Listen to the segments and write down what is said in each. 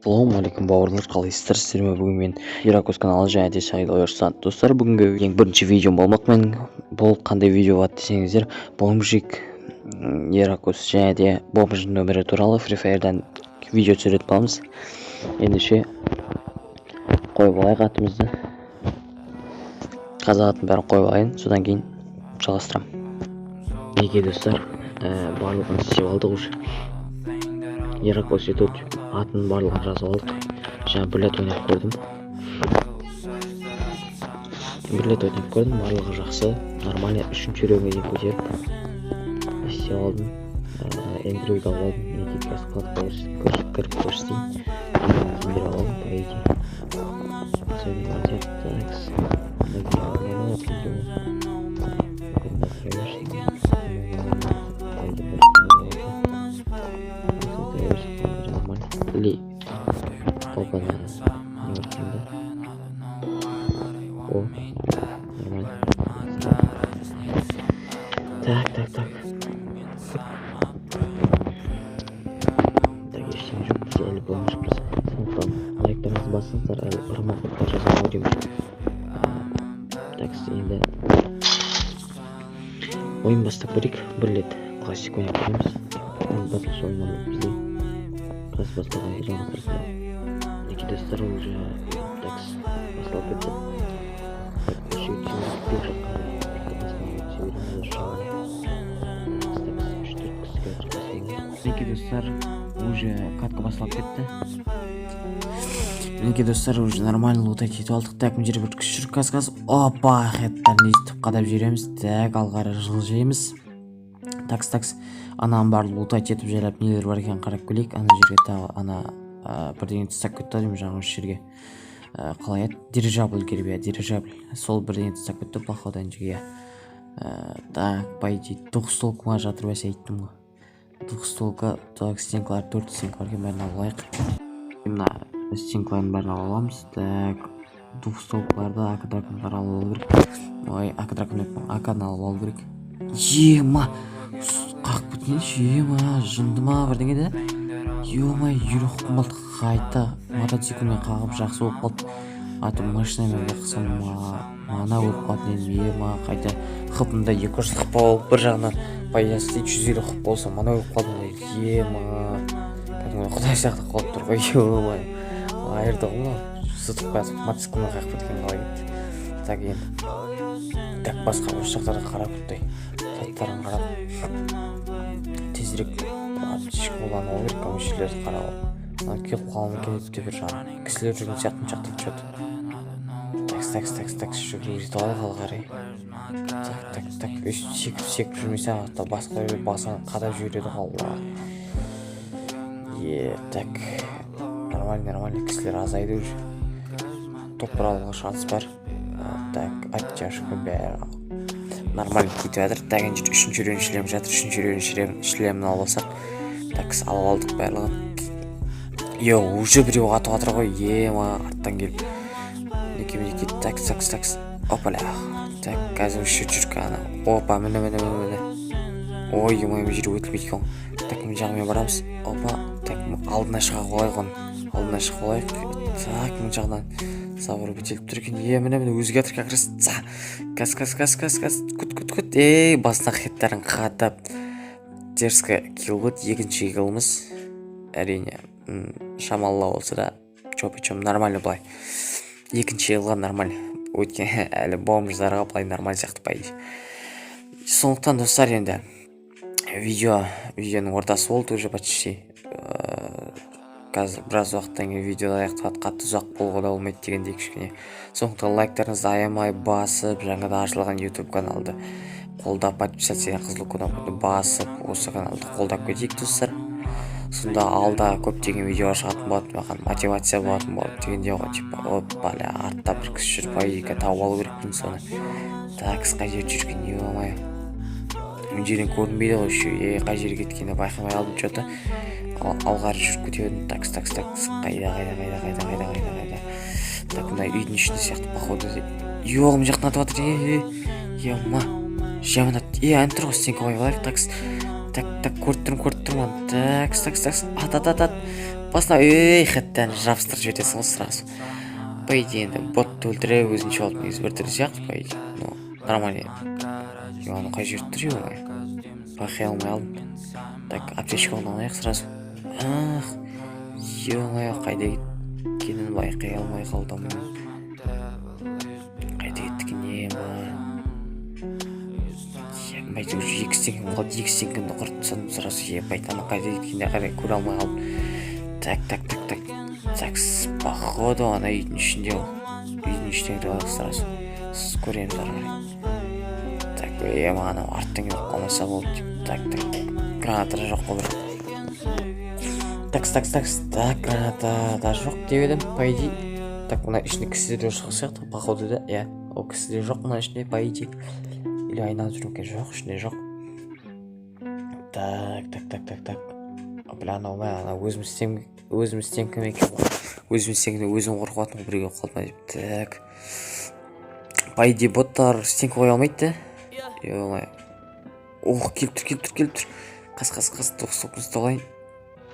Ассалаумағалейкум, бауырлар, қалайсыздар? Сіздермен бүгін мен, Иракос каналы және де Саид Ойырсан. Достар, бүгінгі ең бірінші видеом болмақ менің. Бұл қандай видео болады десеңіздер, бомжик Иракос және де бомждың нөмірі туралы Free Fire'дан видео түсіретін боламыз. Ендеше қойып алайық атымызды. Қазақ атын бәрін қойып алайын, содан кейін жалғастырамын. Неге, достар, барлығын істеп алдық уже. Иракос Ютуб атын барлығын жазып алдық. Жаңа бір рет ойнап көрдім. Бір рет ойнап көрдім, барлығы жақсы, нормально. Үшінші уровеньге дейін көтеріп істеп алдым. Эндрюді алып алдым. Мінекей, қазір вкладка кіріп көрсетейін. Киімдер алып алдым, по идее. Особенно бар сияқты. Так, мына киім. Мына тұра берсін. По идее, бір тұра берсін, нормально. Или опа, не бар екен да? О, нормально. Так, так, так. Так, ештеңе жоқ, бізде әлі бомжбыз. Сондықтан лайктарыңызды басыңыздар, әлі промокодтар жазамын ау деймін. Так, енді ойын бастап көрейік. Бір рет классик ойнап көреміз. Енді басқаша ойнамайды бізде. Қазір басталған кезде жалғастырып. Мінекей, достар, уже, так, басталып кетті. Так, осы жерге түсу керек, бұл жаққа қасына түсе береміз осы жағына. Так, үш төрт кісі келе жатыр қасымда. Мінекей, достар, уже катка басталып кетті. Мінекей, достар, уже нормально лутать етіп алдық. Так, мына жерде бір кісі жүр. Қазір, қазір, опа, хедтарын өйстіп қадап жібереміз. Так, алға қарай жылжимыз. Такс, такс, ананың барлығын лутать етіп, жайлап нелер бар екенін қарап келейік. Ана жерге тағы ана бірдеңе тастап кетті ау деймін жаңағы осы жерге. Қалай еді, дирижабль керек, иә, дирижабль, сол бірдеңе тастап кетті, походу, ана жерге, иә. Так, по идее, двухстволка ма жатыр, бәсе, айттым ғой, двухстволка. Так, стенкалар, төрт стенка бар екен, бәрін алып алайық. Мына стенкалардың бәрін алып аламыз. Так, двухстволкаларды, ак дракондар алып алу керек. Ой, ак дракон деппін, акны алып алу керек. Ема, қағып кеткенші, ема, жынды ма, бірдеңе да, ё-моё, 50 хп қалды. Қайта мотоциклмен қағып, жақсы болып қалды, а то машинамен қақсам, мана өліп қалатын едім. Ема, қайта хпымда 200 хп болып, бір жағынан пайдасы дейді, 150 хп болса, мана өліп қалдым ғой. Ема, кәдімгі құдай сақтап қалып тұр ғой. Ё-моё, айырды ғой мынау, зытып қоятып мотоциклмен қағып кеткен қалай кетті. Так, енді, так, басқа осы жақтарға қарап, құттай заттарын қарап, тезірек аптечка қолданып алу керек. Осы жерлерді қарап алып, ана келіп қалуы мүмкін еді деп, бір жағынан кісілер жүрген сияқты мына жақта че то. Такс, такс, такс, такс, жүгіріп жетіп алайық алға қарай. Так, так, так, өйстіп секіріп секіріп жүрмесең, артта басқа біреу басыңа қадап жібереді ғой, алла. Е, так, нормально, нормально, кісілер азайды уже, топ бір алуға шанс бар. Так, оттяжка, бәрі нормально кетіп жатыр. Так, енді үшінші уровень шлем жатыр, үшінші уровень шлемін алып алсақ. Так, алып алдық барлығын. Е, уже біреу атып жатыр ғой, ема, арттан келіп. Мінекей, мінекей, так, так, так, опаля. Так, қазір осы жерде жүрік ана, опа, міне, міне, міне, міне. Ой, ой, мына жер өтілмейді екен ғой. Так, мына жағымен барамыз. Опа, так, алдына шыға қояйық, оның алдына шығып алайық. Так, мына жағынан забор бітеліп тұр екен. Е, міне, міне, өзі келатыр как раз. Газ, газ, газ, газ, газ, күт, күт, күт. Ей, басына хедтарын қадап, дерзко килл болды. Екінші килліміз, әрине, шамалылау болса да, чё почём, нормально былай, екінші жылға нормально, өйткені әлі бомждарға былай нормально сияқты, по идее. Сондықтан, достар, енді видеоның ортасы болды уже почти. Қазір біраз уақыттан кейін видео аяқталады, қатты ұзақ болуға да болмайды дегендей кішкене. Сондықтан лайктарыңызды аямай басып, жаңадан ашылған YouTube каналды қолдап, подписаться деген қызыл кнопканы басып, осы каналды қолдап кетейік, достар. Сонда алда көптеген видеолар шығатын болады, маған мотивация болатын болады дегендей ғой, типа. Опа, артта бір кісі жүр, по идее, тауып алу керекпін соны. Так, қай жерде жүрген, ё-моё, мына жерден көрінбейді ғой еще. Е, қай жерге кеткенін байқамай қалдым че то, алға қарай жүріп кете бердім. Такс, такс, такс, қайда, қайда, қайда, қайда, қайда, қайда, қайда? Так, мына үйдің ішінде сияқты, походу. Жоқ, мына жақтан атып жатыр. Е, е, ема, жаман атты. Е, әне тұр ғой, стенка қойып алайық. Такс, так, так, көріп тұрмын, көріп тұрмын. Такс, такс, такс, ат, ат, ат, ат. Басына, ей, хедтен жабыстырып жібересің ғой сразу. По идее, енді ботты өлтіре өзінше болып, негізі біртүрлі сияқты, по идее, ну нормально. Е, анау қай жерде тұр? Е, байқай алмай қалдым. Так, аптечка алайық сразу. Ах, ё-моё, қайда кеткенін байқай алмай қалдым. Қайда кетті екен? Не ма, ебать, уже екі стенкам қалды. Екі стенкамды құртып тастадым сразу. Ебать, ана қайда кеткенін қарай көре алмай қалдым. Так, так, так, так, так, походу ана үйдің ішінде. Ол үйдің ішіне кіріп алайық сразу, көреміз ары қарай. Так, е, анау арттан келіп қалмаса болды деп. Так, так, граната да жоқ қой бірақ. Так, так, так, так, граната да жоқ деп едім, по идее. Так, мына ішінде кісілер жоқ сияқты, походу, да. Иә, ол кісілер жоқ мына ішінде, по идее. Или айналып жүр екен? Жоқ, ішінде жоқ. Так, так, так, так, так, бля, анау мә, ана өзім істем, өзім стенкам екен ғой. Өзім стенканы өзім қорқып жатырмын ғой, біреу келіп қалды ма деп. Так, по идее, боттар стенка қоя алмайды да. Ё-моё, ох, келіп тұр, келіп тұр, келіп тұр. Қас, қас, қас, стоп, ұстап алайын.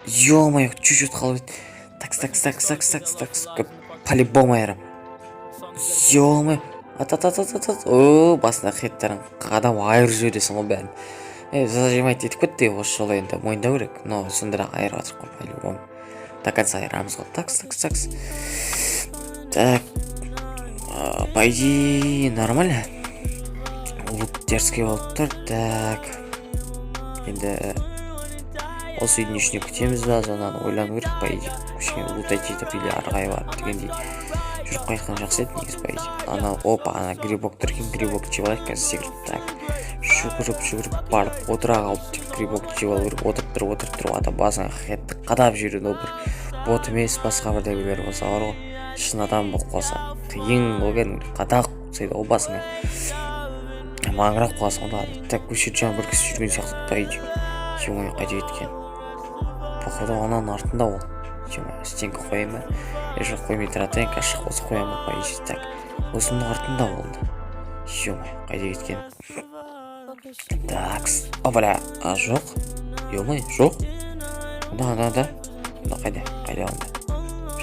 Ё-моё, чуть чуть қалып еді. Так, так, так, так, так, так, по-любому айырамын. Ё-моё, ат, ат, ат, ат, ат, ат! О, басына хедтерін қадам айырып жібересің ғой бәрін. Е, зажимать етіп кетті осы жолы, енді мойындау керек, но сонда да айырып жатырмық қой, по-любому до конца айырамыз ғой. Так, так, так, так, по идее, нормально, лут дерзкий болып тұр. Так, енді осы үйдің ішіне күтеміз ба, соны ойлану керек, по идее. Кішкене лутать етіп или ары қарай барып дегендей жүріп қайтқан жақсы еді негізі, по идее. Анау, опа, ана грибок тұр екен, грибок жеп алайық қазір секіріп. Так, жүгіріп, жүгіріп барып, отыра қалып тек грибок жеп алу керек. Отырып тұрып, отырып тұрып, ата басыңа хедті қадап жібереді. Ол бір бот емес, басқа бірдеңелер болса бар ғой, шын адам болып қалса, қиын ғой, кәдімгідей қадақ тастайды ғой басыңа, маңырап қаласың ғой далада. Так, осы жерде жаңа бір кісі жүрген сияқты, по идее. Ё-моё, қайда кеткен? Походу, ананың артында ол. Ё-моё, стенка қояйын ба? Е, жоқ, қоймай тұра тұрайын, қазір шығып қалса қоямын ғой, по идее. Так, осының артында болды. Ё-моё, қайда кеткен? Так, о, бля, а, жоқ, ё-моё, жоқ. Мында, ана да, мында қайда, қайда онда?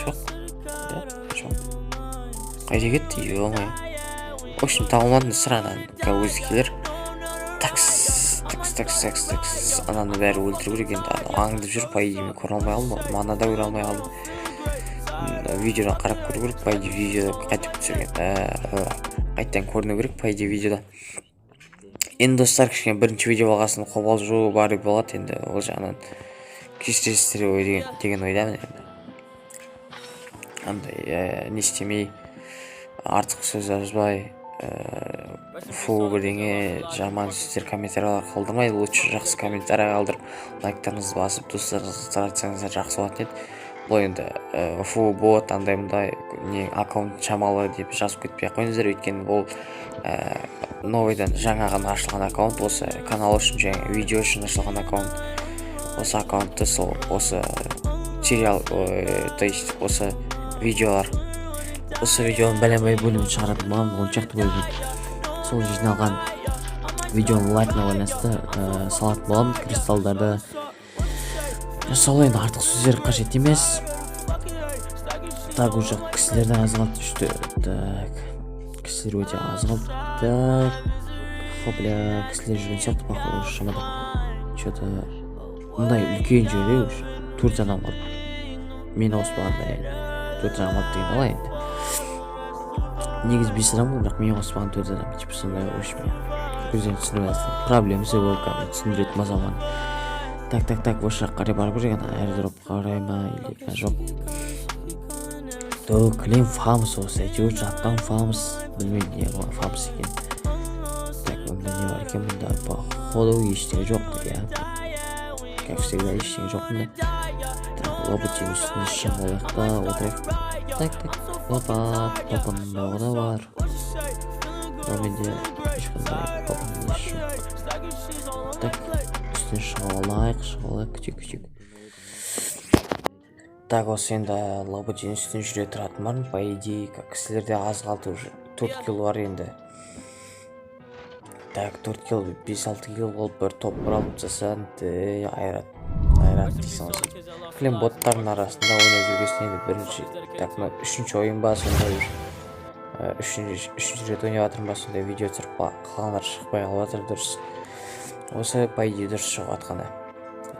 Жоқ да, жоқ, қайда кетті? Ё-моё, в общем, таба алмадым достар. Ананы қазір өзі келер. Такс, такс, такс, такс, такс, ананы бәрі өлтіру керек енді. Анау аңдып жүр, по идее. Мен көре алмай қалдым ғой, мана да көре алмай қалдым. Видеодан қарап көру керек, по идее. Видеода қайтып түсірген, қайтадан көріну керек, по идее, видеода. Енді, достар, кішкене бірінші видео болғасын, қобалжу бар болады енді, ол жағынан кешіресіздер ғой деген ойдамын. Енді андай не істемей, артық сөз жазбай, фу, бірдеңе жаман сөздер, комментариялар қалдырмай, лучше жақсы комментарий қалдырып, лайктарыңызды басып, достарыңызға таратсаңыздар, жақсы болатын еді. Бұл енді фу, бот, андай мындай не, аккаунт шамалы деп жазып кетпей ақ қойыңыздар, өйткені бұл новыйдан, жаңа ғана ашылған аккаунт, осы канал үшін және видео үшін ашылған аккаунт. Осы аккаунтты сол осы сериал, то есть осы видеолар, осы видеоның бәленбай бөлімін шығаратын боламын, 10 шақты бөлімін. Сол жиналған видеоның лайкына байланысты салатын боламын кристалдарды. Сол, енді артық сөздер қажет емес. Так, уже кісілерден аз қалды, үште. Так, кісілер өте аз қалды. Так, хопля, кісілер жүрген сияқты, походу, осы шамада. Че то мындай үлкен жерде уже төрт адам қалды, мені қоспағанда. Енді төрт адам қалды деген қалай енді? Негізі бес адам ғой, бірақ мені қоспаған төрт адам, типа сондай. В общем, өздерің түсініп аласыңдар, проблемасы көп, кәдімгі түсіндіретін болсам оны. Так, так, так, осы жаққа қарай бару керек, ана аирдропқа қарай ма или жоқ? То кілең фамс осы, әйтеуір жатқан фамс, білмеймін не фамс екен. Так, онда не бар екен мұнда? Походу, ештеңе жоқ. Иә, как всегда, ештеңе жоқ мұнда. Так, лоботтың үстіне шығып алайық та, отырайық. Так, так, опа, папаның оғы да бар, но менде ешқандай папаның несі жоқ. Так, үстіне шығып алайық, шығып алайық, күтейік, күтейік. Так, осы енді лоботтың үстіне жүре тұратын бармын, по идее. Как кісілерде аз қалды уже, 4 кило бар енді. Так, 4 кило, 5-6 кило болып, бір топ бір алып тастасаң, айырады, айырады дейсің ғой сөйтіп. Кілең боттардың арасында ойнап жүргесін, енді бірінші, так, мына үшінші ойын ба сондай уже. Үшінші рет ойнап жатырмын ба сондай, видео түсіріп, қалғандары шықпай қалып жатыр. Дұрыс, осы, по идее, дұрыс шығып жатқаны.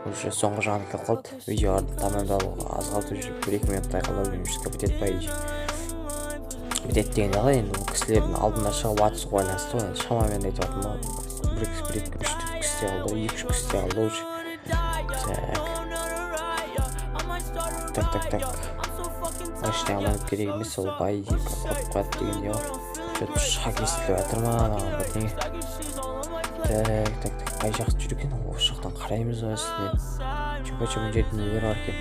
Уже соңғы жағына келіп қалды, видеоларды тамамдалуға аз қалды, уже 1-2 минуттай қалды ау деймін, бітеді, по идее, бітеді дегенде қалай енді, ол кісілердің алдына шығып атысуға байланысты ғой енді. Шамамен айтып жатырмын ғой, бір кісі, бір, екі, үш, төрт кісі де қалды ғой, екі, үш кісі де қалды уже. Так, так, так, так, ештеңе алданып керек емес, ол, по идее, қорқып қояды дегендей ғой. Че-то шаг естіліп жатыр ма маған, бірдеңе. Так, так, так, қай жақта жүр екен? Осы жақтан қараймыз ба үстінен? Че почем, мына жерде нелер бар екен?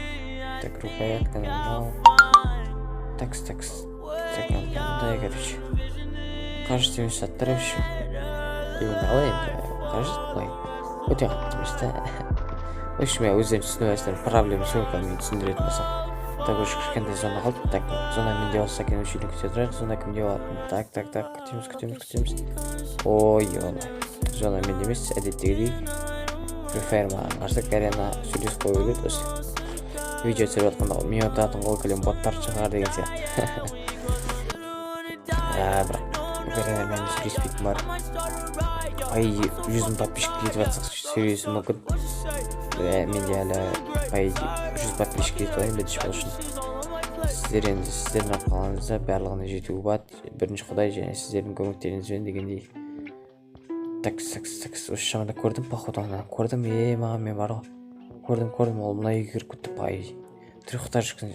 Так, рукоятка, мынау. Такс, такс, так, мындай, короче, қажет емес заттар вообще дегенде қалай енді, қажет былай, өте қатты емес та. В общем, өздерің түсініп аласыңдар, проблема сол екен, мен түсіндіретін болсам. Так, уже кішкентай зона қалды. Так, зона менде болса екен, осы жерден күте тұрайық, зона кімде болатынын. Так, так, так, күтеміз, күтеміз, күтеміз. Ой, ё, зона менде емес, әдеттегідей. Free Fire маған қарсы Гарена сөйлесіп қою керек. Осы видео түсіріп жатқанда мен ұтатын ғой, кілең боттар шығар деген сияқты. Бірақ Гаренамен сөйлеспейтін бар. По идее, 100 000 подписчик жетіп жатсақ, сөйлесуім мүмкін. Менде әлі, по идее, 100 подписчик жетіп алайын бірінші. Ол үшін сіздер енді, сіздердің арқаларыңызда барлығына жетуге болады, бірінші құдай және сіздердің көмектеріңізбен дегендей. Так, так, так, осы шамада көрдім, походу, ананы көрдім. Е, маған, мен бар ғой, көрдім, көрдім, ол мына үйге кіріп кетті, по идее, трехэтажканың,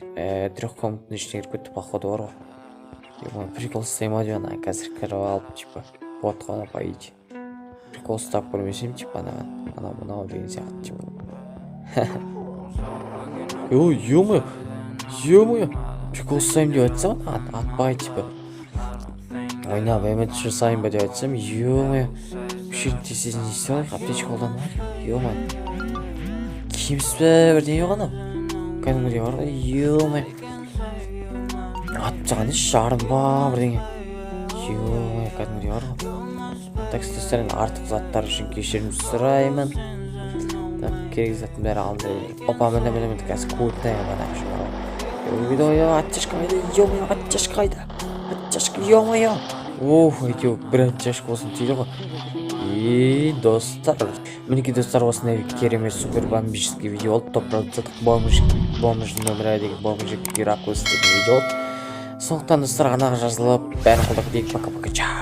трехкомнатный ішіне кіріп кетті, походу, бар ғой. Е, прикол ұстай ма деп, ана қазір кіріп алып, типа бот қой ана, по идее, прикол ұстап көрмесем, типа анаған, анау мынау деген сияқты, типа. Ой, ё-моё, ё-моё, прикол ұстаймын деп айтсам, ана атпай, типа ойнап эмет жасайын ба деп айтсам, ё-моё, осы жердің тез тез не істеп алайық, аптечка қолданып алайық. Ё-моё, кеміс пе, бірдеңе ғой анау, кәдімгідей бар ғой. Ё-моё, атып тастаған еш жарым ба, бірдеңе. Ё-моё, кәдімгідей бар ғой. Так, достар, енді артық заттар үшін кешірім сұраймын. Так, керек заттың бәрі алынды. Опа, міне, міне, міне, қазір көрді ана. Ой, оттяжка қайда? Ё-моё, оттяжка қайда? Оттяжка, ё-моё. Оф, әйтеуір бір оттяжка болсын тиді ғой. И достар, мінекей, достар, осындай керемет супер бомбический видео болды. Топ тастадық, бомж, бомж номер деген, бомжик Гераклес деген видео болды. Сондықтан, достар, арнаға жазылып, бәрін қолдап кетейік. Пока, пока, чао.